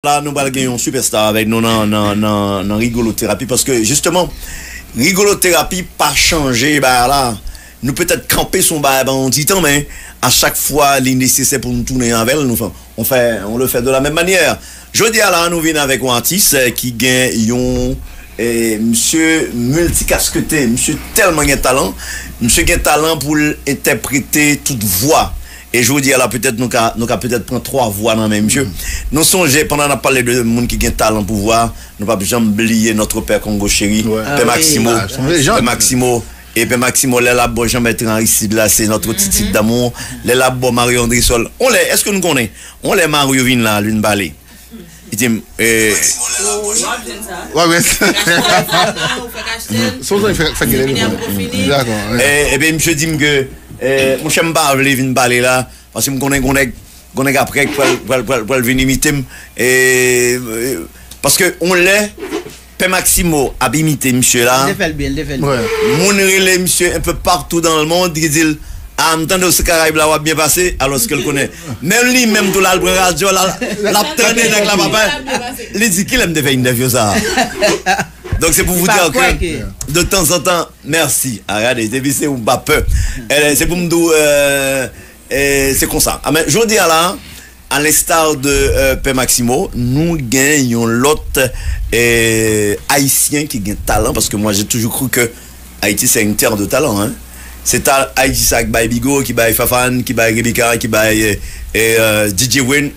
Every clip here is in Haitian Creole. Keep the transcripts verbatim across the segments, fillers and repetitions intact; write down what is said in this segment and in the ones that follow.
La, nou pral gen yon superstar avèk nou nan, nan, nan, nan Rigolo Terapi, paske, jisteman, Rigolo Terapi pa chanje bagay la. Nou petèt kanpe sou yon bagay pandan yon ti tan, men a chak fwa li nesesè pou nou tounen avè l, nou fè, on fè, on le fait de la même manière. Jodi a la, nou vin avèk yon atis, eh, ki gen yon, eh, misye miltikaskete, misye tèlman gen talan, misye gen talan pou l entèprete tout vwa. E jodi a la, petèt nou ka, nou ka petèt pran twa vwa nan men misye. Nou sonje, pandan n ap pale de moun ki gen talan pou vwa, nou p ap janm bliye notre père Congo chéri, Pè Maximo. Pè Maximo. E Pè Maximo, lè l ap bò Jean Bertrand Aristide la, se notre titit d'amour. Lè l ap bò Mario Andrésol. On lè, èske nou konnen? On lè Mario vin la, li vin pale. Li di m, eh, w ap jwenn sa. W ap jwenn sa. Se yon zanmi fè, fè gele. Dakò, wi. Eh, epi misye di m ke, eh, monchè, m pa vle vin pale la, paske m konnen gon nèg, gon nèg aprè k pral, pral, pral, pral vin imite m. Eh, eh, paske on lè, Pè Maximo ap imite misye la. Li te fè l byen, li te fè l byen. Moun rele misye un peu partout dans le monde, ki di l, ah, m tande w se Karayib la, w ap byen pase, alòske l konnen. Menm li menm tou la, l pran radyo, la, l ap tande nèg la, papa. Li di, kilè m te fè entèvyou sa a? Donk, se pou vous dire que, de temps en temps, merci. A, gade, depi se ou pa pè. Eh, se pou m di w, eh, eh, se konsa. A, men, jodi a la, à l'instar de, euh, Pè Maximo, nou gen yon lòt, eh, Ayisyen ki gen talan, paske moi, j'ai toujours cru que Haïti, c'est une terre de talent, hein. Se ta Ayiti sa ki bay Bigo, ki bay Fafane, ki bay Rebecca, ki bay, eh, eh, euh, D J Wayne.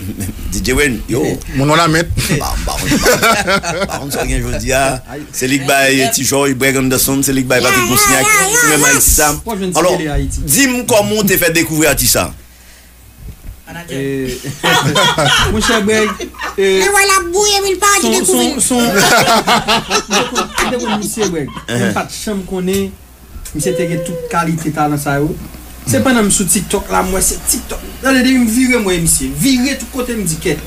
D J Wayne, yo. Moun nan lamèt. Ba, ba, ba, ba, konn sa gen jodi a. Se li ki bay, eh, Ti Joy, Breg Anderson, se li ki bay Patrick Bosniak. Ou menm Ayiti sa. Alò, di m kòman w te fè dekouvri atis sa. Eh, monchè Breg, eh, men wè l ap bouyi, men l pa anvi dekouvri l. Son, son, son, m te konn, m te konn misye Breg. Men m pa t janm konnen misye te gen tout kalite talan sa yo. Se pandan m sou TikTok la, m wè se TikTok. Tande, depi m vire, m wè misye. Vire tout kote, m di kèt.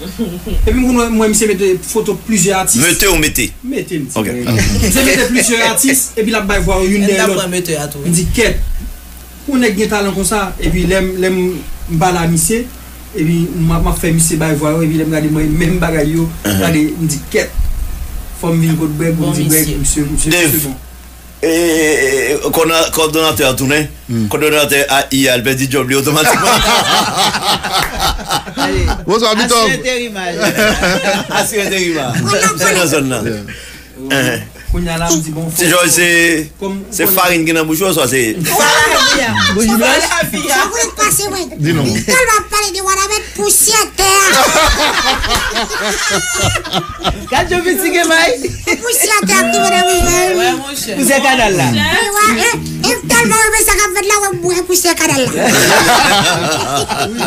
Epi m konn wè, m wè misye mete foto plizyè atis. Mete ou mete? Mete, m di Breg. Misye mete plizyè atis, epi l ap bay vwa yo youn dèyè lòt. M di kèt. Pou nèg gen talan konsa, epi lè m, lè m, m pale a misye, epi m ap, m ap fè misye bay vwa yo, epi lè m gade mwen menm bagay yo, gade, m di kèt. Fò m vin kot Breg pou m di Breg, misye, misye, misye bon. E, e, e, kòdona-, kòdonatè a tounen. Kòdonatè a I A, l pèdi djòb li otomatikman. Bonswa, Vito. Asire enterimaj. Asire enterimaj. Se nan zòn nan. Kounye a la, m di bon. Ti Jòj, se, se farin ki nan bouch ou, oswa se... Bouch blanch. Sa pou l pase, wi. Di non. Li tèlman ap pale de wanament pousyè tè a. Gad jan piti gen may. Pousyè tè a ki vin nan bouch mwen. Pousyè kanal la. E, e, e tèlman renmen sa k ap fèt la, wè m bwè pousyè kanal la.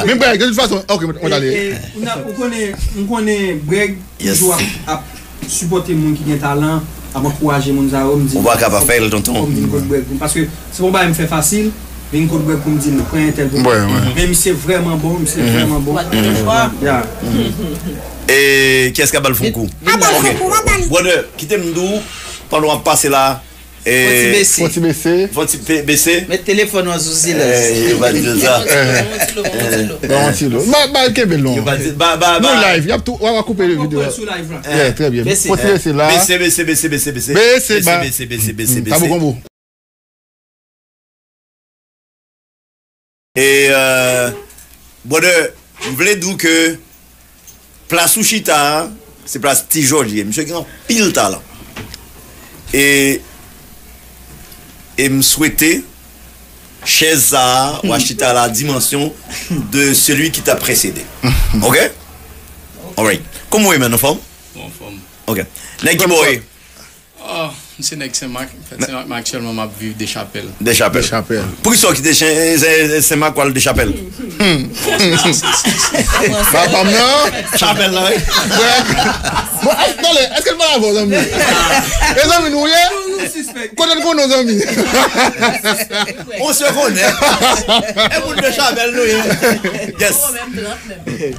Men Breg, de tout fason, ok, mwen ale. E, e, ou konnen, m konnen Breg toujou ap, ap sipòte moun ki gen talan, ap ankouraje moun sa yo, m di... Ou pa ka pa fè l, tonton. Fò m vin kot Breg pou m, paske se pa yon bagay m fè fasil, vin kot Breg pou m di l, pran entèl pou mwen. Men misye vrèman bon, misye vrèman bon. Ya. E kiyès k ap ba l fon kou? Pa ba l fon kou, pa ba li. Brother, kite m di w, pandan w ap pase la, e, fon ti bese. Fon ti bese. Fon ti pe-, bese. Met telefòn ou an sou silans. E, yo pa di sa. Ba yon ti lo, ba yon ti lo. Ba, ba l kenbe l non. Yo pa di, ba, ba, ba. Nou live, y ap tou, w a koupe videyo a. Sou live la. Yeah, trè byen. Bese. Fon ti bese la. Bese, bese, bese, bese, bese. Bese, ba. Bese, bese, bese, bese. Tabou konbo. E, euh, brother, m vle di w ke plas ou chita a, se plas Ti Jòj li ye. Misye gen anpil talan. E, e m swete chèz sa a, w a chita la dimansyon de celui qui t'a précédé. Ok? Alright. Kòman w ye, man, anfòm? Bon, anfòm. Ok. Nèg ki bò w ye? Oh, m se nèg Senmak. Fèt Senmak, men aktyèlman m ap viv Dechapèl. Dechapèl. Dechapèl. Poukisa w kite Sen-, Sen-, Senmak w al Dechapèl? Papa m nan? Chapèl la, wi. Bon, èske, tande, èske l pa avè w, zanmi? E zanmi nou ye? Kote n konnen w, zanmi? On se connaît. E moun Dechapèl nou ye. Yes.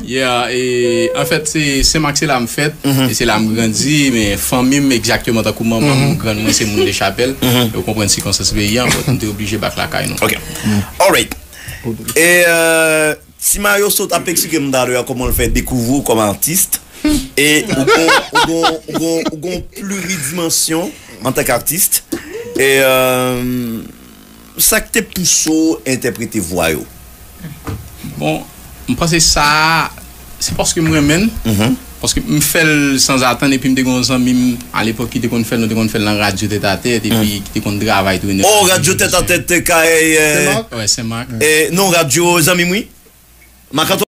Yeah, e, anfèt, se Senmak, se la m fèt, e se la m grandi, men fanmi m, egzakteman tankou manman m, grann mwen, se moun Dechapèl. Ou konprann sikonstans peyi a, but m te oblije back lakay nou. Ok. Alright. E, euh, Ti Mayo sot ap eksplike m talè a kòman l fè dekouvri w kòm atis. E ou gon, ou gon, ou gon, ou gon pliridimansyon antank atis. E, euh, sa k te pouse w entèprete vwa yo? Bon, m panse sa, se paske m renmen l. Paske m fè l sanzatann, epi m te gen yon zanmi m alepòk ki te konn fè l, nou te konn fè l nan radyo Tèt a Tèt, epi ki te konn travay tou. Oh, radyo Tèt a Tèt te kay. Wè, Senmak. Non, radyo zanmi m, wi. M a kanpe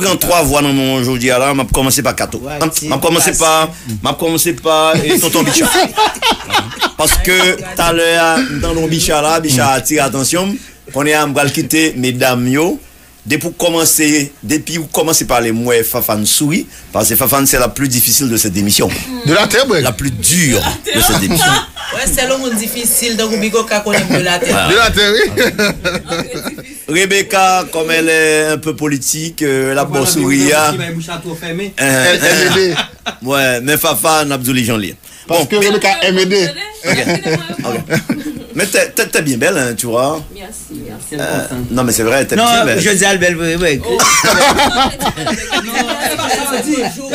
pran twa vwa nan men w jodi a la, m ap kòmanse pa Kato. M ap kòmanse pa, m ap kòmanse pa, eh, Tonton Bicha. Paske talè a, m tande yon Bicha la, Bicha atire atansyon m. Kounye a, m pral kite medam yo. Depi w kòmanse, depi w kòmanse pale, m wè Fafane souri. Parce que Fafane, c'est la plus difficile de cette émission. De la terre, Breg. La plus dure de cette émission. Wè, sèl yon moun difisil, tankou Bigo ka konnen de la terre. De la terre, wi. Rebecca, comme elle est un peu politique, euh, l ap ba w souri a. Wè, men Fafa, n ap di w li jan l ye. Bon. Paske Rebecca M E D. Ok. Ok. Mais t'es, t'es, t'es bien belle, hein, tu vois. Merci, merci. Euh, non, mais c'est vrai, t'es bien belle. Non, jodi a l bèl vre, vre.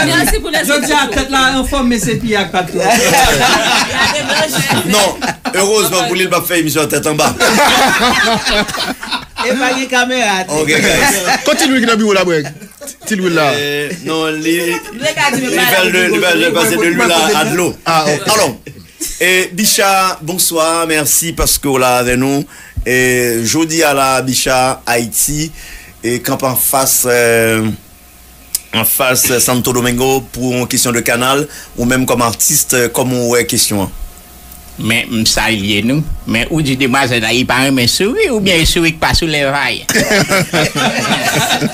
Merci pour les Jodi a tèt la anfòm, men se piye ak pat la. Non, erezman pou li, l p ap fè emisyon tèt anba. E pa gen kamera. Ok, guys. Kot ti lwil ki nan biwo la, Breg? Ti lwil la. Eh, non, li, li fè l de, li fè l pase de lwil a, a dlo. Ah, ok. Alò, eh, Bicha, bonswa, mèsi paske w la avè nou. Eh, jodi a la, Bicha, Ayiti, eh, kanpe anfas, eh, anfas Santo Domingo pou yon kesyon de kanal. Ou menm kòm atis, eh, kòman w wè kesyon an? Men m salye nou. Men ou di demwazèl la, li pa renmen souri, oubyen e souri k pa sou lèv a li?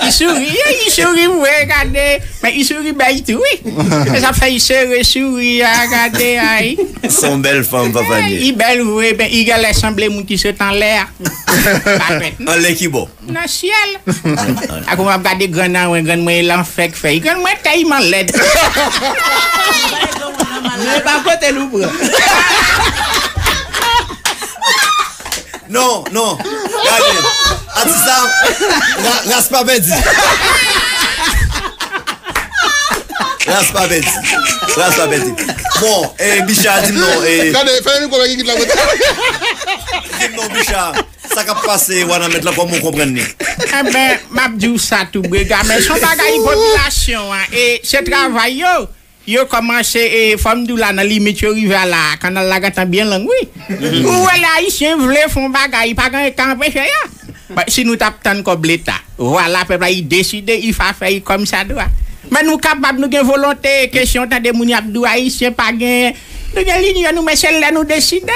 Li souri, li souri vre, gade. Men li souri bèl tou, wi. Men sa fè li sere souri a, gade, ay. Se yon bèl fanm, papa. Li bèl vre, men li genlè sanble moun ki sot anlè a. Pa fèt, non. Anlè ki bò? Nan syèl. Akoz m ap gade grann nan, mwen, grann mwen e lanfè k fè. Grann mwen tèlman lèd. Men pa kote nou pran. Non, non. Gade. Atis la, ra-, ras pa pèdi. Ras pa pèdi. Ras pa pèdi. Bon, eh, Bicha, di m non. Eh. Gade, fè mikwo la ki kit la kote. Di m non, Bicha. Sa k ap pase Wanament lan, kòman w konprann li? Enben, m ap di w sa tou, Brega, men se yon bagay popilasyon an, e se travay yo. Yo kòmanse, e fò m di w la, nan limit yo rive a la, kanal la gentan byen long, wi. Ou wè lè Ayisyen vle fè yon bagay, pa gen anyen k ka anpeche yo. Bon, si nou t ap tann kòb Leta, vwala, pèp la, li deside, li fa fè, li kòmsadwa. Men nou kapab, nou gen volonte, kesyon tande moun y ap di w Ayisyen pa gen Nou gen linyon nou, men se lè nou deside.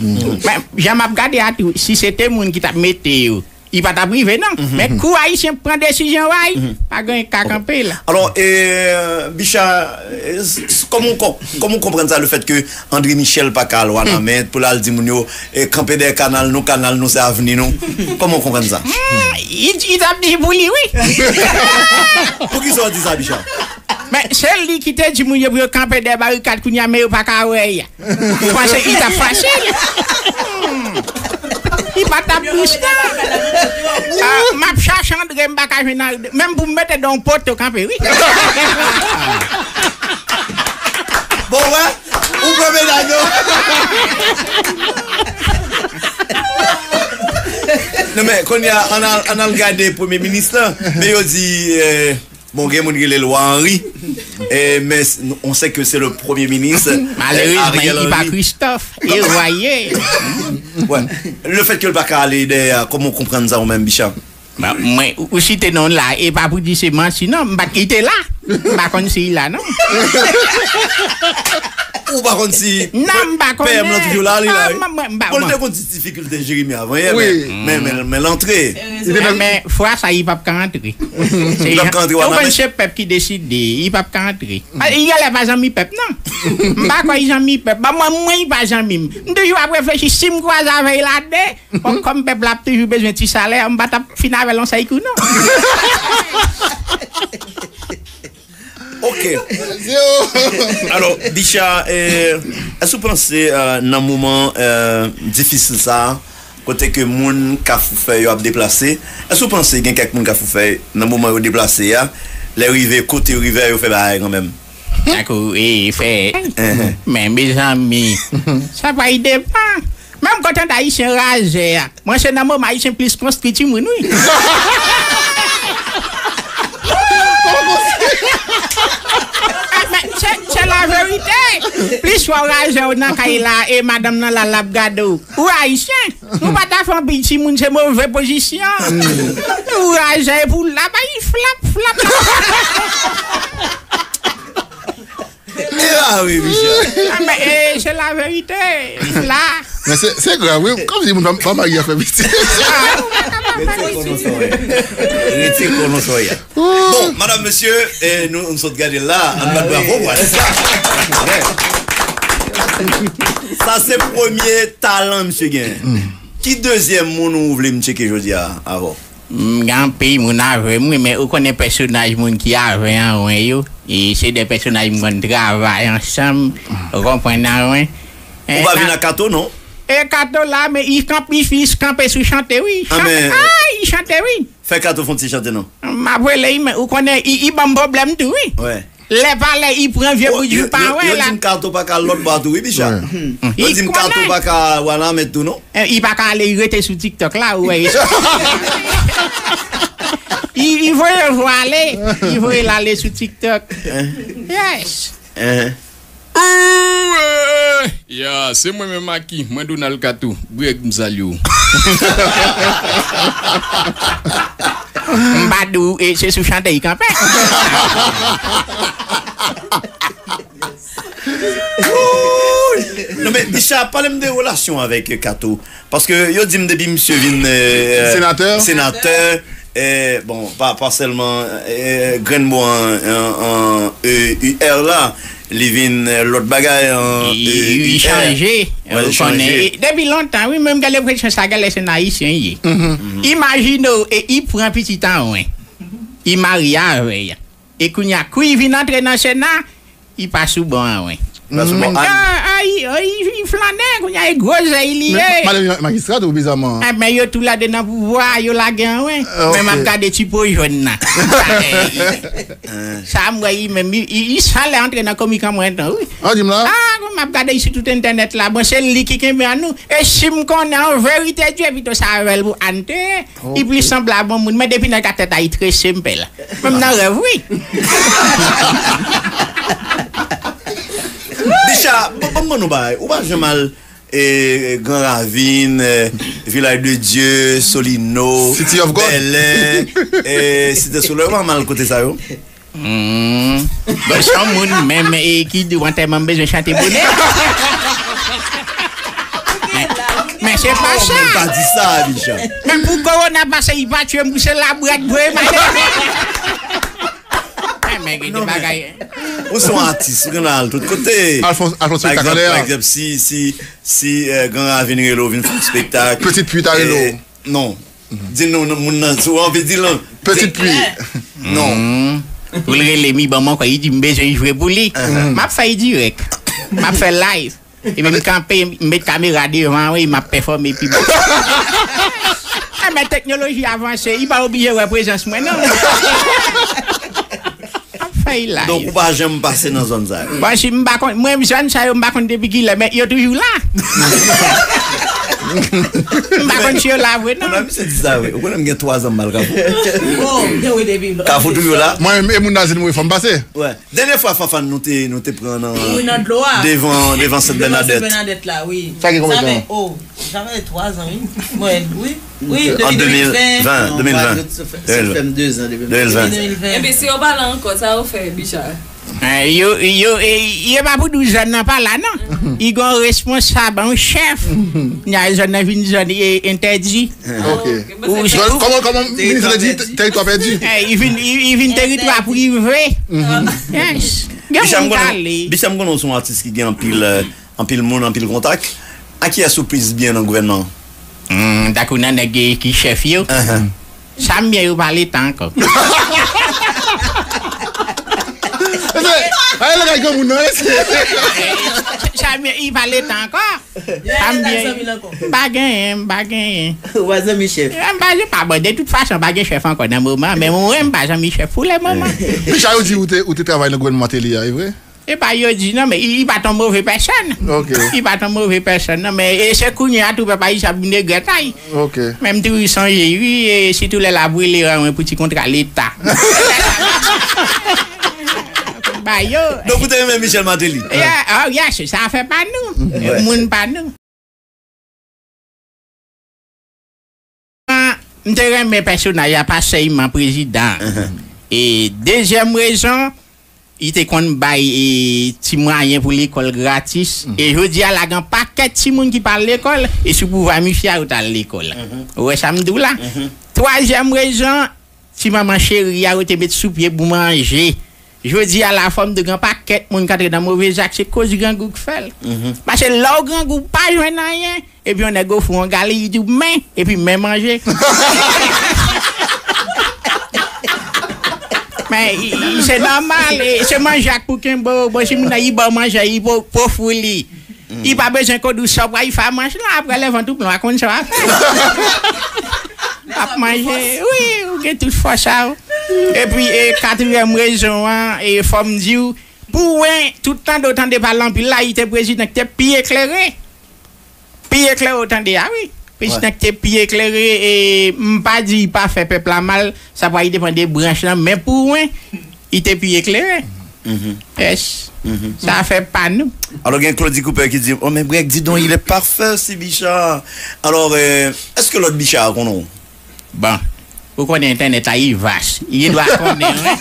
Men, jan m ap gade a tou, si se te moun ki t ap mete yo, li pa t ap rive, non. Men kou Ayisyen pran desizyon, way, pa gen ka kanpe l. Alò, eh, Bicha, eh, s-, s-, kòman w kò-, kòman w konprann sa, le fait que André Michel pa ka al Wanament pou l al di moun yo, eh, kanpe dèyè kanal nou, kanal nou se avni nou? Kòman w konprann sa? Hmm, li, li t ap di pou li, wi. Poukisa w di sa, Bicha? Men, se li ki te di moun yo pou yo kanpe dèyè barikad kounye a, men yo pa ka wè y. Ou panse li t ap fasil? Hmm. Li pa t ap dous, non. Ah, m ap chache André, m pa ka jwenn André. Menm pou m mete dan yon poto kanpe, wi. Bon, wè, ou pran meday, non? Non, men, kounye a, ann al, ann al gade premye minis lan. Men yo di, eh, Bon, gen moun ki rele l Wa Henry. Eh, men s-, on sait que c'est le premier ministre, eh, Ariel Henry. Malerezman, li pa Christophe. E Wa ye. Wè. Le fait que l pa ka ale dèyè, kòman w konprann sa ou menm, Bicha? Bon, mwen, ou, ou site non l la, e pa pou di se manti, non. M pa t, li te la. M pa konn si l la, non. Ou pa konn si P M lan toujou la, li la, wi. Bon, l te konn di difikilte Jeremi avan yè, men, men, men, men l antre. Men, men fwa sa, li p ap ka antre. Li p ap ka antre Wanament. Ou konn se pèp ki deside, li p ap ka antre. Li genlè pa zanmi pèp, non. M pa kwè li zanmi pèp. Ban mwen, mwen, li pa zanmi m. M toujou ap reflechi, si m kwaze avè l a de, bon, kòm pèp la ap toujou bezwen ti salè, m pa t ap fin avè l yon sèl kou, non. Ok. Alò, Bicha, eh, èske w panse, eh, nan moman, eh, difisil sa a, kote ke moun Kafou Fèy yo ap deplase. Èske w panse gen kèk moun Kafou Fèy, nan moman yo deplase a, lè rive kote yo rive a, yo fè bagay kanmenm? Tankou, e, fè, men mezanmi, sa pa ide pa. Menm kontan ayisyen raje a. Mwen se nan moman ayisyen plis konstwi timoun, wi. Men se, se la verite. Plis fò raje w nan kay la, e madanm nan la, l ap gade w. Ou ayisyen. Nou pa ta fè anpil timoun, se move pozisyon. Ou raje pou la, bay flap, flap, flap. E la wi, Michel. Ah, men, e, se la verite. La. Men se, se grav, wi. Kòmsi moun pa, pa marye a fè pitit. Rete konnen sa w ye. Rete konnen sa w ye. Bon, madam, mesye, e, nou, nou sot gade la, ann bat bravo pou sa. Sa se premye talan misye gen. Ki dezyèm moun ou vle m tcheke jodi a avè w? M gen anpil moun avè m, wi, men ou konnen pèsonaj moun ki avè an, wen yo. E se de pèsonaj m konn travay ansanm, ou konprann an, wen. Ou pa vin ak Kato, non? E Kato la, men i kanpe, i fis kanpe sou chante, wi. Ah, men, ah, i chante, wi. Fè Kato fè yon ti chante, non? M ap rele, wi, men ou konnen, i, i ban m pwoblèm tou, wi. Wè. Lè pa lè, i pran vye bout jou pa wè la. Yo di m Kato pa ka al lòt bò a tou, wi, Bicha. Yo di m Kato pa ka al Wanament tou, non? Eh, i pa ka ale, i rete sou TikTok la, ou wè. I, i voye vwale, i voye l ale sou TikTok. Yes. Ooh, eh, ya, se mwen menm Aki, mwen Donald Kato, Greg m salye w. M pa di w, e, se sou chante y kanpe. Wouy! Non, men, Bicha, pale m de relasyon avèk Kato. Paske yo di m depi misye vin, eh, senatè, senatè, eh, bon, pa, pa sèlman, eh, grenn mo an, an, an, E, U, R la, li vin, eh, lòt bagay an, i, i, eh, i chanje. Wè, li chanje. Depi lontan, wi, menm gen enpresyon sa, gen lè se nan Ayisyen ye. Imajine w, e i pran pitit an, wen. I marye avè y. E kounye a, kou i vin antre nan Sena, i pa sou bon an, wen. Pa sou bon an. Ah, ah, i, ah, i, i flannen, kounye a, e gwo zèy li ye. Men, madanm majistra tou, bizaman. Eh, men yo tou la de nan pouvwa, yo lage an, wen. Ah, men m ap gade ti po jòn nan. Sa m wè, i menm, i, i, i sanlè antre nan komik an mwen tan, wi. Ah, di m la. Ah, m ap gade sou tout entènèt la. Bon, se li ki kenbe an nou. E si m konnen an verite, Dye, pito sa avè l pou Ante. I plis sanble a bon moun, men depi nan katèt a, i trese m pè la. Menm nan rèv, wi. Bicha, bon, bon, bon, nou bay. Ou pa janm al, eh, Gran Ravin, eh, Vilaj de Dye, Solino, City of God. Bèlè, eh, Site Solèy, ou pa mal kote sa yo? Hmm. Bon, se yon moun menm, e, ki di w antèman m bezwen chante bonè. Men, men se pa sa. Men pa di sa, Bicha. Men pou kowona pase, i pa tchwe m pou se labwèt vre, m ale. Men, men, gen de bagay. Ou se yon atis, ou gen al tout kote. Alphonse, Alphonse pa egzanp, anlè a. Pa egzanp, si, si, si, eh, Gran Ravin rele w vin fè yon espektak. Petit Puy ta rele w. Non. Di nou, non, moun nan, si w anvi di l, non. Petit Puy. Non. Pou l rele m, i ban m ankò, i di m bezwen jwe pou li. M ap fè l dirèk. M ap fè live. E menm kanpe, m met kamera devan, wi, m ap pèfòme pi bon. Eh, men teknoloji avanse, i pa oblije wè prezans mwen, non. Ap fè y la. Donk, ou pa janm pase nan zòn sa yo? Bon, si m pa konn, mwen, zòn sa yo, m pa konn depi kilè, men yo toujou la. M pa konn si yo la vre, non. Mwen, misye di sa, wi. Ou konnen m gen twa zan m pa al Kafou. Kafou toujou la. Mwen, e moun Nazil mouri, fò m pase. Wè. Dènyè fwa, Fafane, nou te, nou te pran nan, devan, devan Sent Bènadèt. Devan Sent Bènadèt la, wi. Sa gen konbyen tan? Sa fè, oh, sa fè twa zan, wi. Mwen, wi. Wi, depi de mil ven. An de mil ven, de mil ven. Non, sa fè m de zan, depi de mil ven. De mil ven. Ebyen, si yo pa la ankò, sa yo fè, Bicha? Eh, yo, yo, eh, yo pa pou di w zòn nan pa la, non. I gon responsab, yon chèf. Nya zòn nan vin zòn, eh, entèdi. Ok. Ou se, kòman, kòman minis la di, teritwa pèdi? Eh, i vin, i, i vin teritwa prive. Yes. Gen moun k ale. Bicha, m konnen w se yon atis ki gen anpil, eh, anpil moun, anpil kontak. A kiyès ou plis byen nan gouvènman an? Hmm, tankou nan nèg ki chèf yo. Sa m byen yo pa leta ankò. Ay, lè granmoun nan, wi. Sa m byen, i pa leta ankò. Sa m byen. M pa genyen, m pa genyen. Ou pa zanmi chèf. M pa, m pa, bon, de tout fason, m pa gen chèf ankò nan moman, men mwen, m pa zanmi chèf pou le moman. Micha, yo di ou te, ou te travay nan gouvènman Martelly a, e vre? E pa yo di non, men li, li pa t yon move pèsonn. Ok. Li pa t yon move pèsonn, non, men e se kounye a tou pèp ayisyen ap vin regrèt, ay. Ok. Men m toujou sonje, wi, e sitou lè l ap rele mwen pou ti kontra leta. Ba yo. Donk, ou te renmen Michel Martelly? Yeah, oh, yes, se afè pa nou. Moun pa nou. M te renmen pèsonaj la, pa sèlman prezidan. E dezyèm rezon, li te konn bay, e, ti mwayen pou lekòl gratis. E jodi a la, gen pakèt timoun ki pa al lekòl, e sou pouvwa misye a, yo t al lekòl. Ou wè sa m di w la? Twazyèm rezon, ti manman cheri a, yo te met sou pye pou manje. Jodi a la, fò m di w, gen pakèt moun k antre nan move zak, se koz grangou k fè l. Paske lè w grangou, w pa jwenn anyen, epi yon nèg ofri w yon galon, li di w men, epi men manje. Men, i, i, se nòmal, e, se manje ak pou kenbe w, bon, si moun nan, li ba w manje, li po-, pofou li. Li pa bezwen koud ou sòp, wa, li fè manch lan, apre lè vant ou plen, w a konn sa w a fè. W ap manje, wi, ou gen tout fòs sa w. Epi, e, katriyèm rezon an, e, fò m di w, pou mwen, tout tande w tande pale anpil la, li te prezidan ki te pi eklere. Pi eklere w tande a, wi. Prezidan ki te pi eklere, e m pa di li pa fè pèp la mal, sa pral depann de branch lan, men pou mwen, li te pi eklere. Yes. Sa fè pa nou. Alò, gen Claudy Cooper ki di, oh, men Greg, dis donc, il est parfait, ce Bicha. Alors, euh, est-ce que lòt Bicha a konnen w? Bon, ou konnen entènèt la, li vas. Li dwa konnen, wi.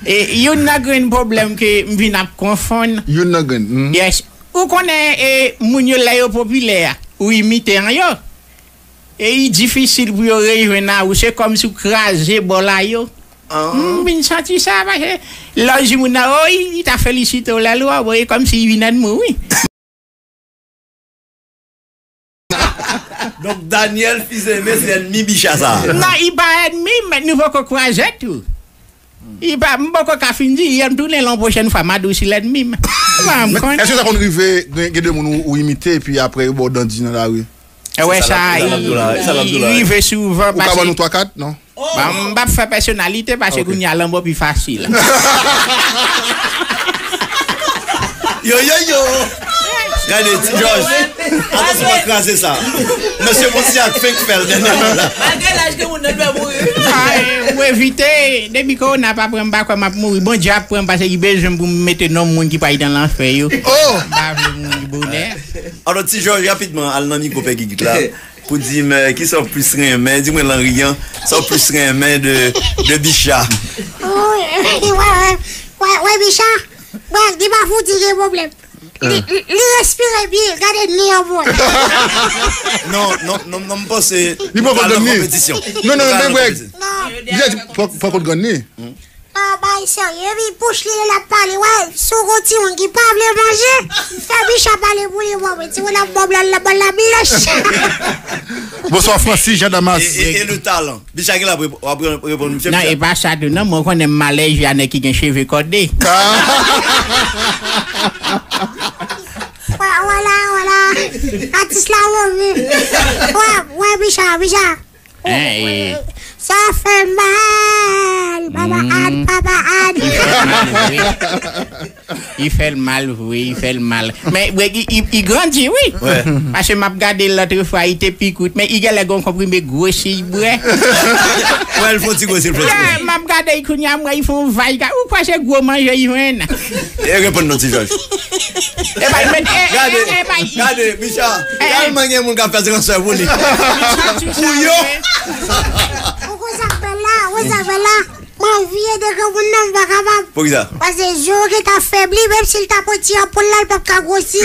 E youn nan grenn pwoblèm ke m vin ap konfonn. Youn nan grenn. Yes. Ou konnen, e, moun yo, lè yo popilè a, ou imite an yo. E li difisil pou yo rejwenn a ou. Se kòmsi w kraze bòl a yo. M vin santi sa, paske lè w di moun nan, o, li, li ta felisite w lè l wè w, bon, e kòmsi li vin ènmi w, wi. Donk, Daniel Fils-Aimé se ènmi Bicha sa a. Non, li pa ènmi m, men nou poko kwaze tou. Li pa, m poko ka fin di, m tounen l yon pwochèn fwa, m a di w si l ènmi m. M pa konn. Èske sa konn rive, gen, gen de moun ou, ou imite, epi apre yo ba w dandi nan lari? E wè sa, li rive souvan. Ou ka ban nou twa kat, non? Bon, m p ap fè pèsonalite, paske kounye a lanmò pi fasil. Yo, yo, yo! Gade, Ti Jòj. Atansyon, pa kraze sa. Mesye Monsi ak fenk fè l dènye la. Malgre laj ke moun nan dwe mouri. Ay, ou evite, depi kowona pa pran m, m pa kwè m ap mouri. Bondye ap pran m, paske li bezwen m pou m mete non moun ki pral nan lanfè yo. Oh! M pa vle mouri bonè. Alò, Ti Jòj, rapidman, al nan mikwo Pè Gigit la. Pou di m, eh, kisa w plis renmen, di mwen Lanriyan, sa w plis renmen de, de Bicha. Wi, wi, wi, wi, wi, Bicha. Bon, li pa fouti gen pwoblèm. Li, li, li respire byen, gade ni an mwen. Non, non, non, non, m panse li poko al nan konpetisyon. Non, non, men Greg. Non. Li di, poko, poko grann ni. Pa bay serye, epi bouch li lè l ap pale, wè, si w gon timoun ki pa vle manje, fè Bicha pale pou li, bon, men timoun ap mòb la, la, la, la blanch. Bonsoir, Francis Jean Damas. E, e, e le talent. Bicha ki la pou w ap reponn, mesye. Non, Bicha. E pa sa tou, non, mwen konnen m alèji a nèg ki gen cheve kòde. Wè, wè la, wè la. Atis la move. Wè, wè, Bicha, Bicha. Hein, e sa fè mal, Papa Ad, Papa Ad. Li fè l mal vre, li fè l mal. Men, wi, li, li, li grandi, wi. Paske m ap gade l lòt fwa, li te pi kout, men li genlè gon konprime gwosi l bwè. Wè, l fon ti gwosi, l fon ti gwosi. M ap gade l kounye a, m wè li fè yon vay, ou kwè se gwo manje li jwenn? E reponn non, Ti Jòj. E bay, men, e, gade, e, e bay. Gade, Bicha, tèlman gen moun k ap fè transfè pou li. Pou yo. Ou konn sa k bèl la, ou konn sa k bèl la. Mwen anvi ede granmoun nan, m pa kapab. Poukisa? Paske je w gentan febli, menm si l ta pran ti anpoul la, l p ap ka gwosi.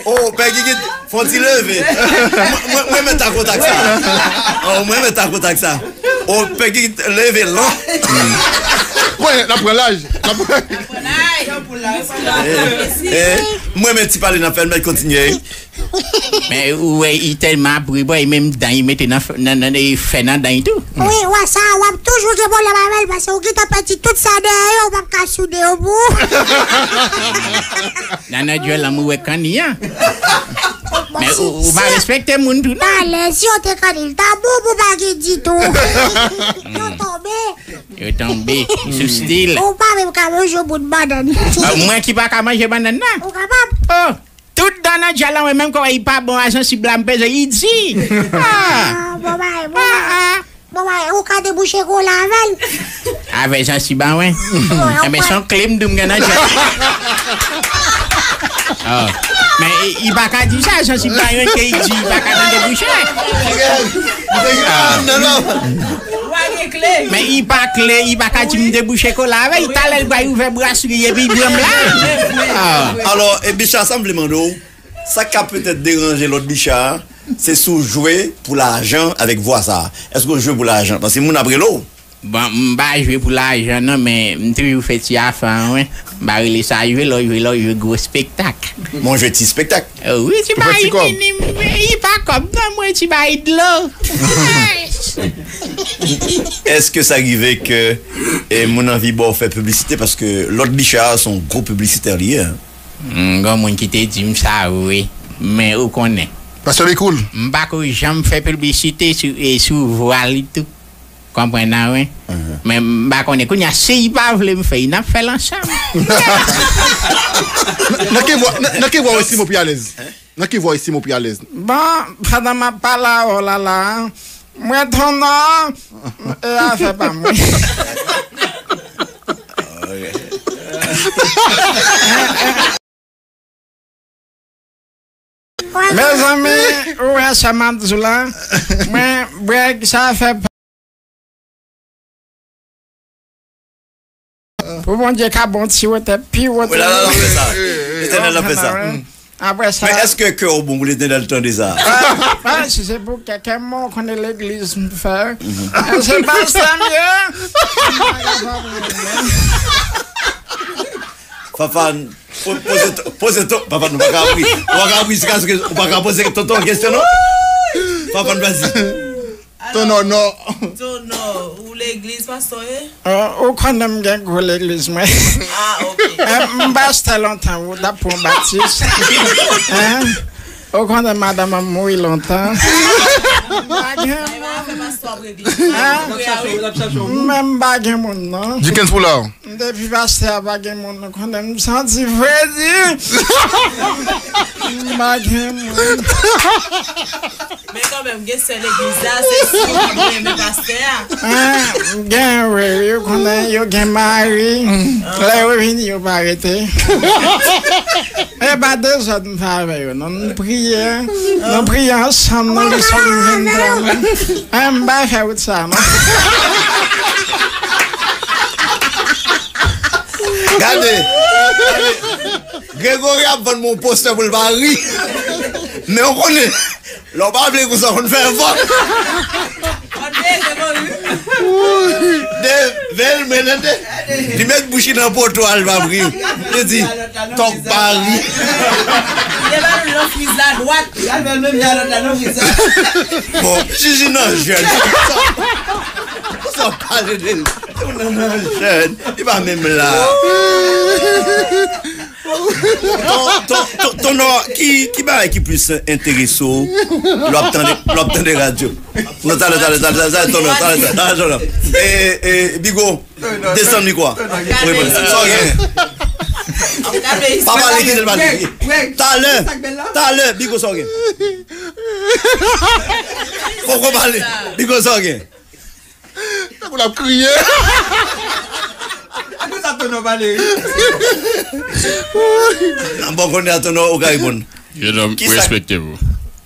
Oh, Pè Gigit, fon ti leve. Mwen, mwen, mwen met ta kontak sa. Oh, mwen met ta kontak sa. Oh, Pè Gigit, leve lan. Mwen, l ap pran laj. L ap pran laj. Eh, eh, mwen met ti pale n ap fè, n mèt kontinye. Men ou wè, li tèlman ap ri, bò, li menm dan li mete nan, nan, nan, nan, fè nan dan li tou. Wi, wè sa, w ap toujou gen pwoblèm avè l, paske ou gentan pèdi tout sa dèyè yo, ou p ap ka soude yo pou ou. Nan, nan djòl lan, ou wè kanni an. Men ou, ou pa respekte moun tou, non. Talè, si yo te kanni l, ta bon pou pa gen ditou. Yo tonbe. Yo tonbe sou stil. Ou pa menm ka manje yon bout bannann. Ah, mwen ki pa ka manje bannann nan. Ou kapab. Oh, tout dan nan djòl lan, mwen menm kòman li pa bon a, sansib la m peze, li di. Ah. Ah, bon, bay, bon, bay. Ah, ah. Bon, bay, ou ka debouche kola avè l. Avè sansib la, wen. Enben, se yon kle m di m gen nan djòl. Oh. Men li, li pa ka di sa, sansib la, yon ke li di, li pa ka tande bouche. Ah. Men li pa kle, li pa ka di m debouche kola avè l, talè l bay ouvè brasri epi l pran m la. Ah. Alò, e Bicha, sa m vle mande w, sa k ka petèt deranje lòt Bicha a, se si w jwe pou lajan avèk vwa sa a. Èske w jwe pou lajan? Paske moun ap rele w. Bon, m pa jwe pou lajan non, men m toujou fè ti afè an, wi. M pa rele sa jwe, lè w jwe, lè w jwe gwo spektak. Bon, jwe ti spektak. Eh, wi, ti bagay minim, wi, pa kòb non, mwen, ti bagay dlo. Èske sa rive ke, eh, moun anvi ba w fè piblisite? Paske lòt Bicha a se yon gwo piblisitè li ye, en. Mm, gen moun ki te di m sa, wi. Men ou konnen. Pastè Bikoul. M pa ko janm fè piblisite sou, e sou vwa li tou. Konprann nan, wi. Mhm. Men m pa konnen kounye a, si li pa vle m fè, n ap fè l ansanm. Nan, nan ki vwa, nan, nan ki vwa w estime w pi alèz? Nan ki vwa w estime w pi alèz? Bon, pandan m ap pale avè w la, la, mwen Tonnò, e afè pa mwen. Mezanmi, ou wè sa m ap di w la? Mwen, brèg sa fè pa. Pou Bondye ka bon ti wotè, pi wotè. Wi, la, la, la, fè sa. Letènèl la fè sa. Apre sa. Men èske kè w bon pou Letènèl tande sa? Ah, ah, si se pou kè, kè mwen, ou konnen legliz m fè. Mhm. Eh, se pastè m ye. Fafan, po-, poze to-, poze to-, papa, nou pa ka ri. Ou pa ka ri jiskaske ou pa ka poze tonton kesyon, non? Papa, nou pa di. Tonò, non. Tonò, ou legliz pastè w ye? Ah, ou konnen m gen gwo legliz mwen. Ah, ok. Eh, m pastè lontan, ou t ap pran batis. Hein? Ou konnen madanm an mouri lontan. M pa gen moun. Hein? Men m pa gen moun, non. Dickens Poulard. Depi pastè a pa gen moun, nou konnen m santi fredi. M pa gen moun. Men kanmenm, gen sè legliz la, se si yo pa renmen pastè a. Ah, gen, wi, wi, yo konnen, yo gen mari. Lè yo vini, yo pa rete. E pa dezòd m fè avè yo, non. Nou priye, nou priye ansanm, nou li Sòm venntwa, non. Ah, m pa fè wout sa, non. Gade, gade. Gregory ap vann mwen yon postè pou l pa ri. Men w konnen, lè w pa vle konsa, w konn fè vòt. De vel mwen tande. Li met bouch li nan poto a, l pa ri. Li di, tòk pa ri. Li te ba nou nan friz la dwat. Bon, Jiji nan jèn. Sa pale de li. Nan, nan jèn. Li pa menm la. Ton, ton, ton, Tonò, ki, ki bagay ki plis enterese w lè w ap tande, lè w ap tande radyo? Non, talè, talè, talè, talè, talè, Tonò, talè, talè, talè, Tonò. E, e, Bigo, desann mikwo a. Wi, bon. Sa w gen? Pa pale, kite l pale. Talè, talè, Bigo, sa w gen? Poko pale. Bigo, sa w gen? Tankou l ap kriye. Akoz sa Tonò pale? Nan bon konnen a Tonò ou ka reponn. Jennonm, ou respekte w.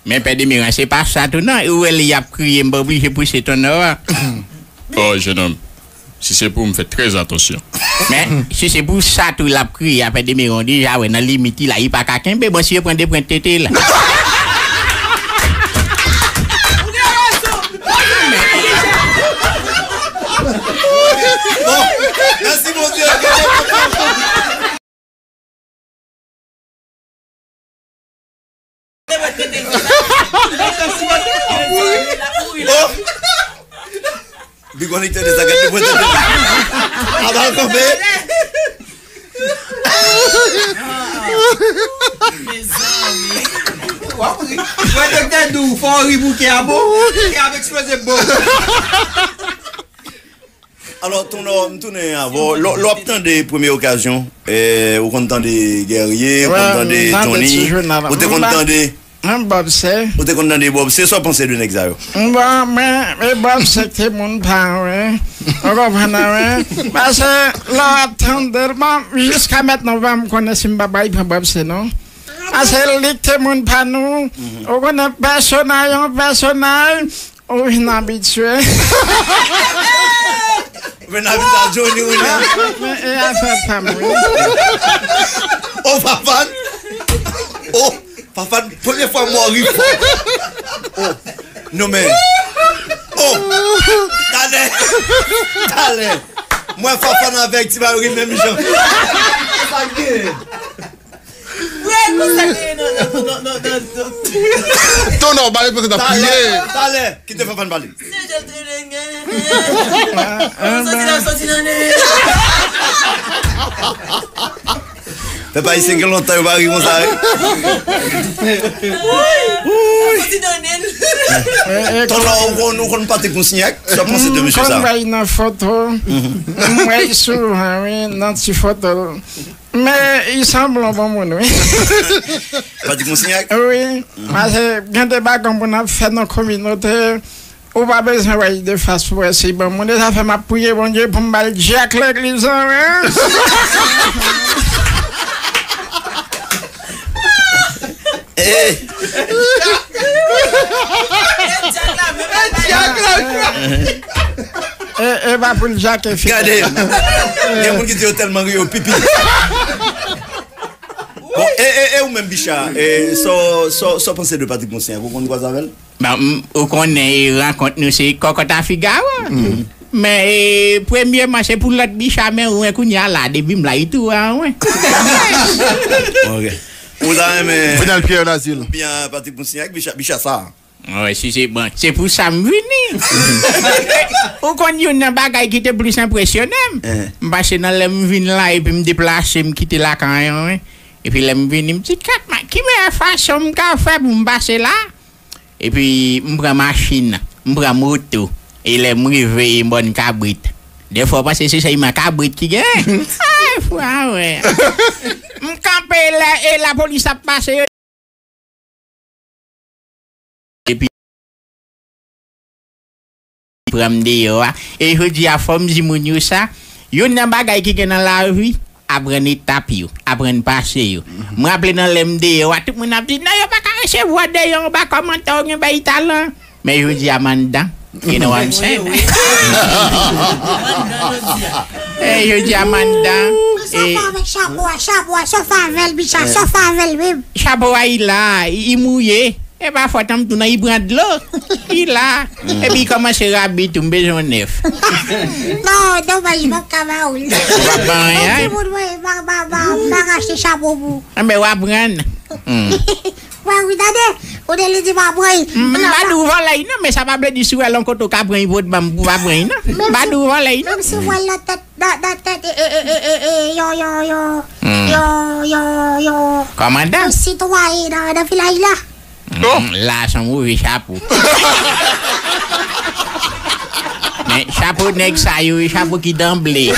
Men Pè Demiran, se pa sa tou non. Ou wè li ap kriye, m pa oblije pouse Tonò a. Oh, jennonm, si se pou m fè trè atansyon. Men, si se pou sa tou l ap kriye a, Pè Demiran, w deja wè nan limit li la, li pa ka kenbe, bon, si yo pran de pwent tete la. Bon, mèsi Bondye. Oh! Bigon li tande sa, gade mwen tande. Avan kanpe. Mezanmi. W ap ri. Mwen te te di w, fò w ri pou kè a bon. Kè a ap eksploze bon. Alò, Tonò, m tounen avè w. Lè, lè w ap tande premye okazyon, eh, ou konn tande Guerrier, ou konn tande Tony, ou te konn tande Mwen Bob se. Ou te konn tande Bob se, sa w panse de nèg sa yo? Bon, mwen, e Bob se te moun pa mwen. Ou konprann mwen? Paske lè w ap tande l, bon, jiska mentnan, m pa konnen si m pa bay pran Bob se non. Paske li te moun pa nou. Ou konnen pèsonaj, yon pèsonaj, ou vin abitye. Ou vin abitye a Johnny, ou la. Men, e afè pa m, wi. Oh, Fafane. Oh, Fafane, premye fwa m wè w ri fò. Oh, non, men. Oh, talè. Talè. Mwen, Fafane avèk Ti Mari menm jan. Sa k gen? Vre, konsa te ye nan, nan, nan, nan, nan, nan. Tonò, ba l enpresyon t ap kriye. Talè, talè, kite Fafane pale. Se jan te renmen. Soti la, soti nan nen. Pèp ayisyen gen lontan yo pa ri konsa, wi. Soti nan nen. Tonò, ou konn, ou konn Patrick Moussignac? Sa w panse de mesye sa? M konn wè l nan foto. M wè l souvan, wi, nan ti foto. Men, li sanble yon bon moun, wi. Patrick Moussignac? Wi. Paske gen de bagay moun ap fè nan kominote, ou pa bezwen wè li de fas pou wè si bon moun. E sa fè m ap priye Bondye pou m ba l djak legliz lan, wi. Hey! E, e pa pou l djake figi. Gade, gen moun ki di yo tèlman ri yo pipi. Bon, e, e, e ou menm, Bicha, e, sa w, sa w, sa w panse de Patrick Moussignac? Ou konn kwaze avè l? Bon, m, ou konnen, e, rankont nou se kòkòt a figawo. Men, e, premyeman, se pou lòt Bicha, men ou wè kounye a la, depi m la, li tou wè an mwen. Ok. Ou ta renmen Fidel Pierre Nazil. Oubyen Patrick Moussignac, Bicha, Bicha sa. Wi, si se bon, se pou sa m vini. Ou konn youn nan bagay ki te plis enpresyonnen m? M pase nan lè m vin la, epi m deplase, m kite lakay an, wi. Epi lè m vini, m di, "Kat, men ki meyè fason m ka fè pou m pase la?" Epi m pran machin, m pran moto. E lè m rive, e m bòn kabrit. Dèfwa w panse se sèlman kabrit ki genyen. Ay, fwa, wè. M kanpe la, e lapolis ap pase, yo. Epi pran m deyò a. E jodi a, fò m di moun yo sa, youn nan bagay ki gen nan lavi, aprann etap yo, aprann pase yo. M raple nan lè m deyò a, tout moun ap di, "Non, yo pa ka resevwa deyò anba kòmantè, ou gen bay talan." Men jodi a, m anndan. You know what I'm saying? Eh, jodi a, m anndan. Sa fè avèk chapo a, chapo a, sa fè avè l, Bicha, sa fè avè l menm. Chapo a, li la, li, li mouye. E pa fòt an m tou non, li pran dlo. Li la. Epi li kòmanse rabi tou, m bezwen yon nèf. Non, domaj, m p ap ka ba ou l. Ou p ap ban anyen? Yon timoun, mwen, m pa, m pa, m pa, m pa rachte chapo pou ou. Anben, w aprann. Wè, wi, tande. Ou te li di pa pran l. M pa di w vòlè l non, men sa pa vle di si w wè l yon kote w ka pran l pou w t ban m pou w pa pran l non. M pa di w vòlè l non. Menm si w wè l nan tèt, nan, nan tèt, e, e, e, e, e, yon, yon, yon, yon, yon, yon, yon sitwayen nan, nan vilaj la. Mm, la se yon move chapo. Men chapo nèg sa yo, e chapo ki danble.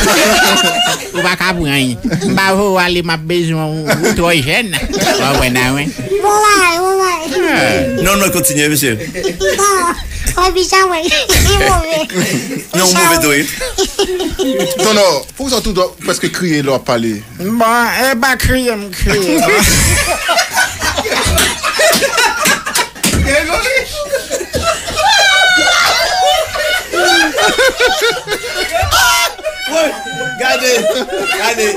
Ou pa ka pran l. M pa voye w ale, m ap bezwen w, ou twò jèn. W konprann mwen? Bon bagay, bon bagay. Non, non, kontinye, mesye. Non, wè, Bicha, wè, li move. Non, move tou, wi. Non, non, poukisa w toujou prèske kriye lè w ap pale? Bon, e pa kriye m kriye non. Woy, gade, gade.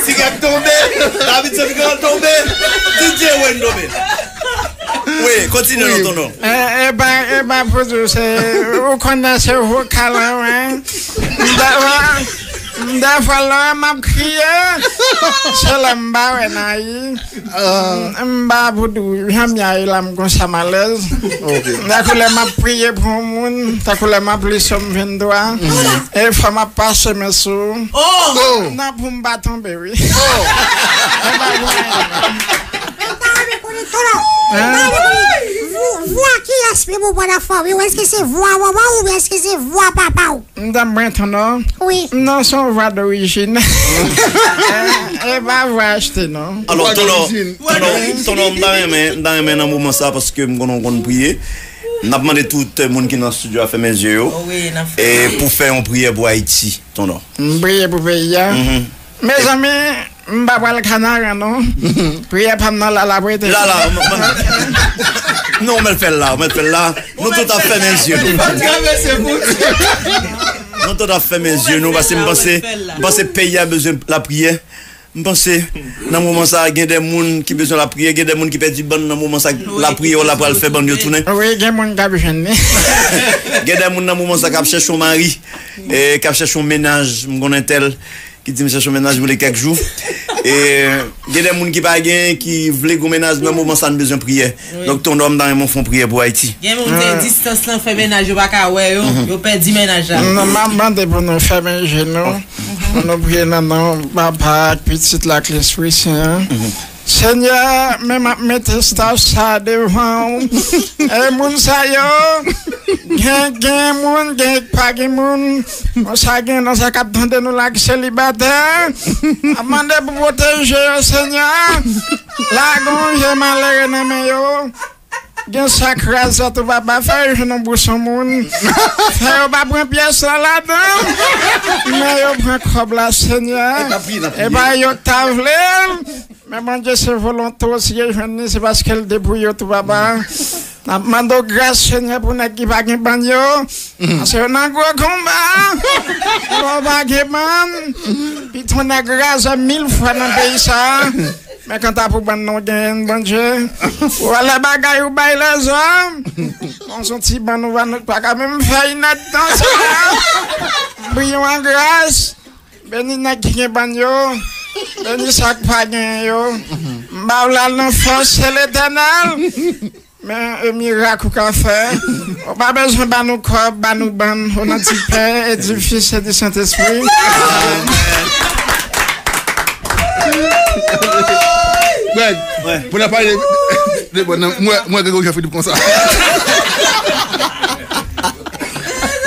Siga k tonbe, David Sonic tonbe, D J Wayne tonbe. Wi, kontinye non, Tonò. E, e pa, e pa pou di w, se, ou konnen se vokal la, wi. M ta, Dèfwa lè m ap kriye, se lè m pa wè Nayi. M pa pou di w, jan m ye la, m konsa m alèz. Tankou lè m ap priye pou yon moun, tankou lè m ap li Sòm venntwa, e fò m ap pase men sou. Nan pou m pa tonbe, wi. Vwa kiyès pi bon pwodafwa, wi? Èske se vwa manman w oubyen èske se vwa papa w? Mdam Brenton, non? Wi. Non, se yon vwa dorijin. E pa vwa achte, non. Alò, Tonò, Tonò, Tonò, m ta renmen, m ta renmen nan moman sa, paske m konnen w konn priye. N ap mande tout moun ki nan estidyo a fèmen zye yo. E pou fè yon priyè pou Ayiti, Tonò. M priye pou peyi a. Mezanmi, m pa pral Kanaran, non. Priyè pa m nan la, l ap rete. La, la, m, m, non, mèt fè l la, mèt fè l la. Nou tout ap fèmen zye nou. Nou tout ap fèmen zye nou, paske m panse, m panse peyi a bezwen lapriyè. M panse, nan moman sa, gen de moun ki bezwen lapriyè, gen de moun ki pèdi bann nan moman sa, lapriyè w la pral fè bann yo tounen. Wi, gen moun k ap jwenn li. Gen de moun nan moman sa k ap chèche yon mari, e, k ap chèche yon mennaj, m konnen tèl ki di m chèche yon mennaj pou li kèk jou. E, gen de moun ki pa gen, ki vle gon mennaj, nan moman sa n bezwen priyè. Donk, Tonò, m ta renmen w fè yon priyè pou Ayiti. Gen moun se distans lan fè mennaj yo pa ka wè yo, yo pèdi mennaj la. Non, m ap mande pou nou fèmen je nou, pou nou priye nan non Papa ak Pitit la ak Lespri Sen an. Senyè, men m ap mete staff sa devan w. E moun sa yo, gen, gen moun, gen pa gen moun. Konsa gen nan sa k ap tande nou la ki selibatè. M ap mande pou pwoteje yo, Senyè. Lage yon je malere nan men yo. Gen sa kraze tou, papa, fè yo jwenn yon bouson moun. Fè yo pa pran pyès la ladan. Men yo pran kòb la, Senyè. E pa yo k ta vle l. Men Bondye, se volonte w, si yo jwenn li, se paske l te pou yo tou, papa. N ap mande w gras, Senyè, pou nèg ki pa gen bann yo. Paske yo nan gwo konba. Lè w pa gen bann, pito nèg razè mil fwa nan peyi sa a. Men kanta pou bann nou genyen, Bondye, ou wè lè bagay ou bay lèzòm. Bon, se yon ti bann ou pa, nou pa ka menm fè inèdtan, Senyè. Priye w an gras. Beni nèg ki gen bann yo. Beni sa k pa genyen yo. M ba w la nan fòs, se Letènèl. Men, e mirak ou ka fè. Ou pa bezwen ba nou kòb, ba nou bann. O non di Pè, e di Fis, e di Sentespri. Greg, pou n ap pale de, de, bon, non, mwen, mwen, Gregory Jean Philippe konsa.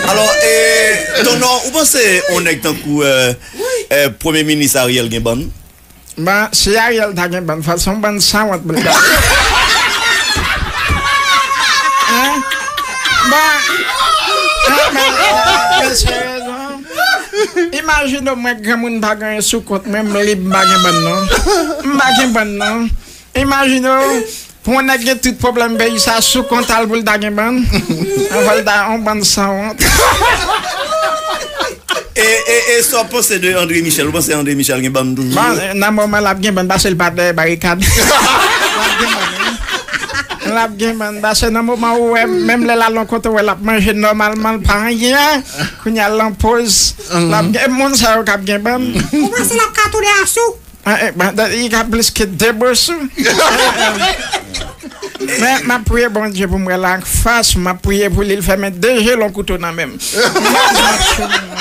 Alò, e, Tonò, ou panse yon nèg tankou, e, e, Premye Minis Ariel gen bann? Bon, si Ariel ta gen bann, fò l se yon bann sanwont pou l ta. Hein? Bon, hein, men, men serye, non? Imajine w, mwen, granmoun pa gen anyen sou kont mwen, m lib, m pa gen bann, non. M pa gen bann, non. Imajine w, pou yon nèg gen tout pwoblèm peyi sa sou kont al pou l ta gen bann. Anvan l ta yon bann sanwont. E, e, e sa w panse de André Michel? Ou panse André Michel gen bann toujou? Bon, nan moman l ap gen bann, paske l pa dèyè barikad. L ap gen bann, wi. L ap gen bann, paske nan moman ou wè, menm lè l al yon kote, ou wè l ap manje nòmalman, l pa anyen. Kounye a l an poz, l ap gen, moun sa yo k ap gen bann. Ou panse l ap ka tounen asou? Ah, eh, ben, da- li ka plis ke de bosou. Men, m ap priye Bondye pou m wè l ak fas, m ap priye pou li, l fè men de je l yon kouto nan men m.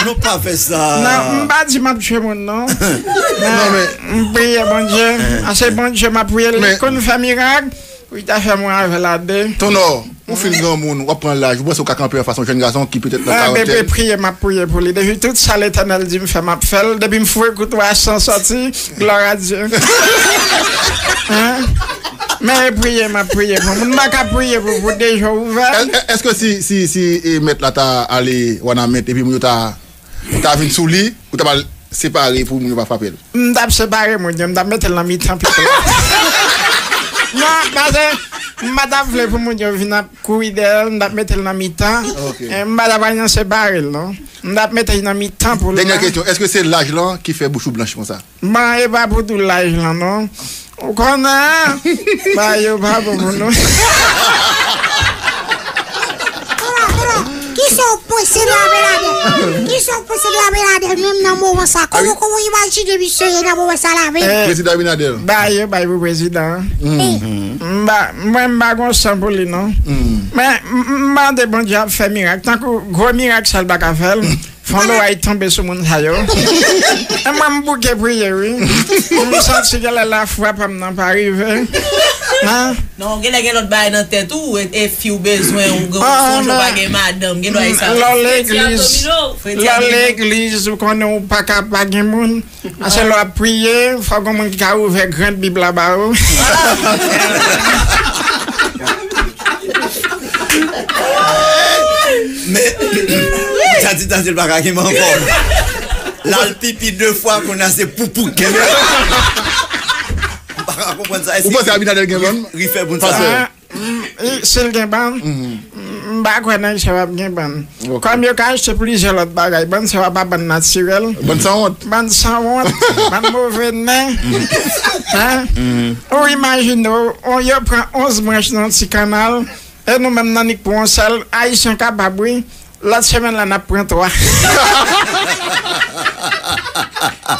Nou pa fè sa. Non, m pa di m ap tchwe moun, non. Men, m priye Bondye. Ase Bondye, m ap priye, li konn fè mirak. Wi, ta fè mwen avè l a de. Tonò, ou fin granmoun, w ap pran laj, ou panse w ka kanpe anfas yon jèn gason ki petèt nan karantèn? Bebe, priye, m ap priye pou li. Depi tout sa Letènèl di m fè, m ap fè l. Depi m foure kou twa san sòti, glwa a Dye. Hein? Men e priye, m ap priye pou moun. M pa ka priye pou, pou de je ouvè. È-, è-, èske si, si, si, e, mèt la ta ale Wanament epi moun yo ta Ou ta vin sou li, ou ta pral separe pou moun yo pa frape l. M t ap separe moun yo, m t ap mete l nan mitan pito. Non, paske m pa t ap vle pou moun yo vin ap kouri dèyè l, m t ap mete l nan mitan. Ok. E m pa t ap al nan separe l, non. M t ap mete l nan mitan pou l. Dènyè kesyon, èske se laj lan ki fè bouch ou blanch konsa? Bon, e pa pou di w laj lan, non. Ou konnen, bagay yo pa bon pou nou. Kisa w panse de Abinader? Sa w panse de Abinader menm nan moman sa? Kòman, kòman w imajine misye ye nan moman sa la menm? Prezidan Abinader. Bay yo bay pou prezidan an. M ba, mwen m pa gon san pou li non. Men m mande Bondye ap fè mirak. Tankou gwo mirak sa l pa ka fè l. Fon loway tonbe sou moun sa yo. E mwen m bouke priye wi. M santi genlè lafwa pa m nan pa rive. Hein? Non, genlè gen lòt bagay nan tèt ou, e, e fi w bezwen, ou gen, ou sonje w pa gen madanm, gen dwa e sa. Lè w legliz, lè w legliz, ou konnen ou pa ka pa gen moun. Paske lè w ap priye, fòk gen moun ki ka ouvè grand Bib la ba ou. Men, sa ti tanzil pa ka gen men ankò. L al pipi de fwa, kounye a se poupou k kenbe. M pa ka konprann sa. Ou panse Abinader gen bann? Ri fè moun sa. Pastè. Ah, mm, e, si l gen bann, m pa kwè nan sa w ap gen bann. Kòm yo ka achte plizyè lòt bagay, bann sa yo pa bann natirèl. Bann sanwont. Bann sanwont, bann move nen. Hein? Ou imajine w, on, yo pran onz branch nan ti kannal, e nou menm nan nik pou on sèl, Ayisyen kapab wi. Lòt semèn la n ap pran twa.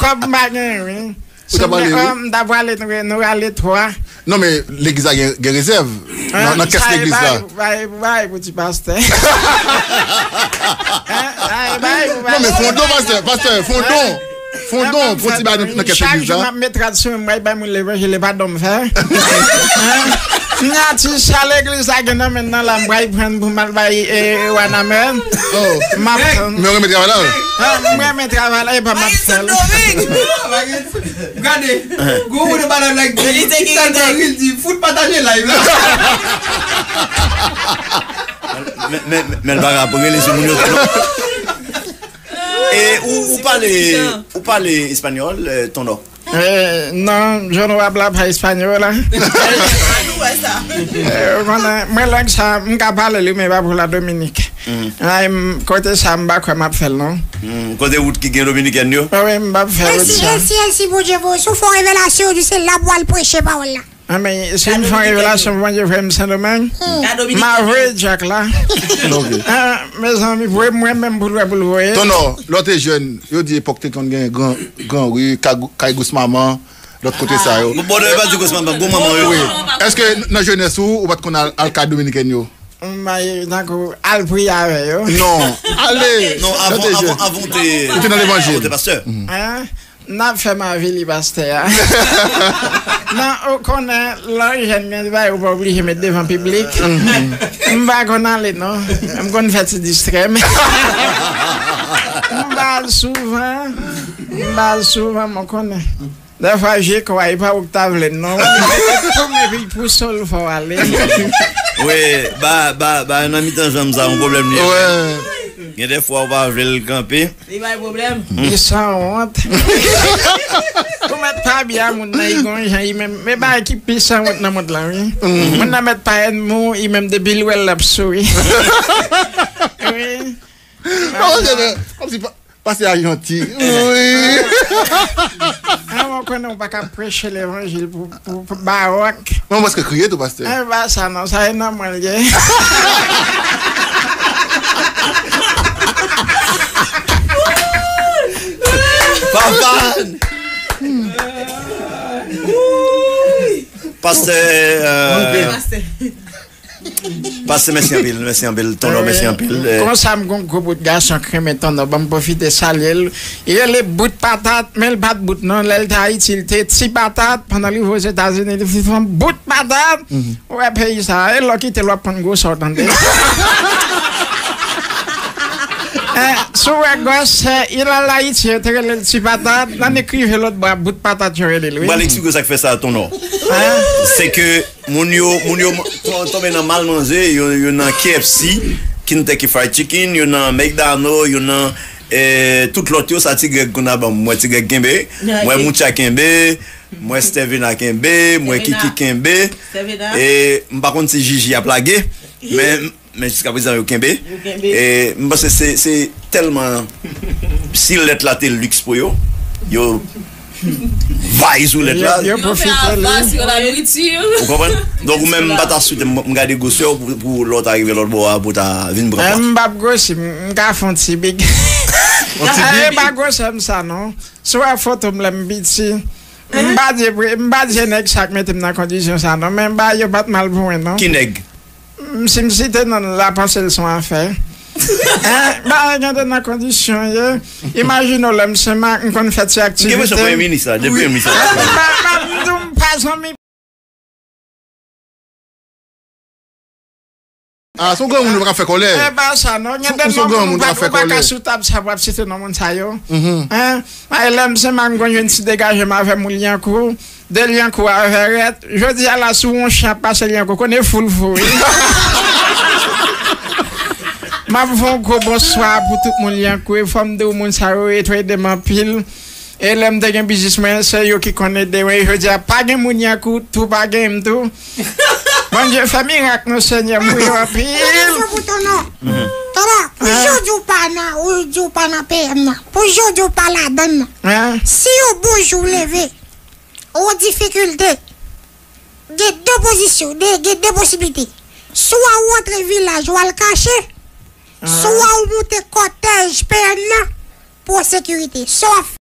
Kòb m pa genyen wi. Ou ta pale wi. M ta pwale nou, nou rale twa. Non men legliz la gen, gen rezèv nan, nan kès legliz la. Bay, bay, bay pou ti pastè. Non men fondon pastè, pastè, fondon. Fondon pou ti bagay nan, nan kès legliz la. Chak jou m ap met rad sou mwen, m bay moun levanjil, e pa don m fè. Nati sa legliz la gen nan men nan la, m pral pran pou m al bay, e, Wanament. M ap tann. Men w renmen travay la? Ah, m renmen travay la, e pa m ap fè l. Gade, gwo moun nan pale avèk li, li te ki tèlman ri, li di, "Fout pataje live la." Men, men, men l pa ka pou rele sou moun yo tou non. E ou, ou pale, ou pale espanyòl, eh, Tonò? Eh, non, yo no habla pa española. Nou wè sa. Eh, mwen, mwen lang sa, m ka pale li, men pa pou la Dominik. Ay, m, kote sa, m pa kwè m ap fè l, non. Kote wout ki gen Dominikèn yo? Wi, m p ap fè wout sa. Èsi, èsi, èsi, Bondye voye, si w fè yon revelasyon, ou di se la pou w al preche pawòl la. Anben, si m fè yon revelasyon pou Bondye voye m Sendomeng, m a voye dyak la. Ah, mezanmi, voye mwen menm pou l wè pou l voye. Tonò, lè w te jèn, yo di epòk te konn gen gran, gran ri, kay, kay gous manman, lòt kote sa yo. Bon, bon, yo pa di gous manman, gwo manman yo. Wi. Èske nan jenès ou, ou pa t konn al, al kay dominikèn yo? M ay, tankou, al priye avè yo. Non. Ale! Non, avan, avan, avan w te, ou te nan levanjil, avan w te pastè. Hein? N ap fè m avili pastè a. Non, ou konnen, lè w jèn, gen bagay ou pa oblije met devan piblik. M pa konn ale, non. M konn fè ti distrè m. M pa al souvan. M pa al souvan, men w konnen. Dèfwa, je kwè, e pa ou k ta vle, non. Ou mete pou m epi pou sòl fò w ale. Wi, ba, ba, ba, nan mitan janm sa, yon pwoblèm li ye. Gen dèfwa, ou pa vle l kanpe. Li bay pwoblèm. Li sanwont. Ou mèt pa byen a moun nan, li gon jan, li menm, men bagay ki pi sanwont nan mond lan, wi. Moun nan mèt pa ènmi w, li menm depi l wè l, l ap souri. Wi. Kòmsi pa, pastè a janti. Wi. Ah, mwen konnen w pa ka preche levanjil pou, pou, pou bawòk. Mwen prèske kriye tou, pastè. Eh, pa sa non, sa e nan mwen l ye. Papa! Pastè, euh, Pastè. Pastè, mèsi anpil, mèsi anpil, Tonò, mèsi anpil. Konsa m gon gwo bout gason k renmen Tonò, ban m pwofite salye l. Li rele Bout Patat, men l pa t bout non, lè l te Ayiti, li te Ti Patat, pandan li rive Ozetazini, li fin fè yon bout patat. Ou wè peyi sa, e lè w kite l w ap pran gwosè w tande. Eh, si w wè gwosè, il al Ayiti, yo te rele l Ti Patat, nan li k rive lòt bò a, Bout Patat yo rele l, wi. M pral eksplike w sa k fè sa, Tonò. Se ke moun yo, moun yo ton-, tonbe nan mal manje, yo, yo nan K F C, Kentucky Fried Chicken, yo nan McDonald's, yo nan, eh, tout lòt yo, sa Ti Grèg konn a ban m. M wè Ti Grèg kenbe, m wè Moucha kenbe, m wè Stevena kenbe, m wè Kiki kenbe. E m pa konn si Jiji ap lage, men, men jiskaprezan yo kenbe. Yo kenbe. E m panse se, se tèlman, si lèt la te liks pou yo, yo vay sou lèt la. Yo, yo pwofite li. Yo fè avans yo la nwiti yo. Ou konprann? Donk ou menm m pa ta swete m, m gade gwosè w pou, pou lè w ta rive lòt bò a pou w ta vin pran plas. M p ap gwosi, m, m ka fè yon ti big. Yon ti bibi. E pa gwosè m sa non. Si w wè foto m lè m piti, m pa di, m pa di se nèg sa k mete m nan kondisyon sa non, men bagay yo pa t mal pou mwen non. Ki nèg? M, si m site non l la, panse l se yon afè. Hein, bagay gen de nan kondisyon ye. Imajine w lè m Senmak, m konn fè ti aktivite. M gen enpresyon premye minis la, depi premye minis la. Pa, pa, m di w m pa zanmi. Ah, se yon granmoun ou pa ka fè kòlè. E pa sa non, gen de non ou pa ka sou tab sa pou ap site non moun sa yo. Hein? Ay lè m Senmak, m konn jwenn ti degaje m avè moun Lyankou. De Lyankou a Vèrèt. Jodi a la, si w wè yon chen ap pase Lyankou, konnen foul fou wi. M ap fè yon gwo bonswa pou tout moun Lyankou. E fò m di w, moun sa yo, yo ede m anpil. E lè m te gen biznis mwen, se yo ki konn ede mwen. Jodi a, pa gen moun Lyankou, tou pa gen m tou. Bondye fè mirak non, Senyè, m priye w anpil. Tala, pou jodi w pa nan, ou di w pa nan P M nan. Pou jodi w pa ladann nan. Si yon bon jou w leve, ou an difikilte, gen de pozisyon, de, gen de posiblite. Swa ou antre vilaj ou al kache, swa ou moute kòtèj P M nan pou sekirite. Sa w ap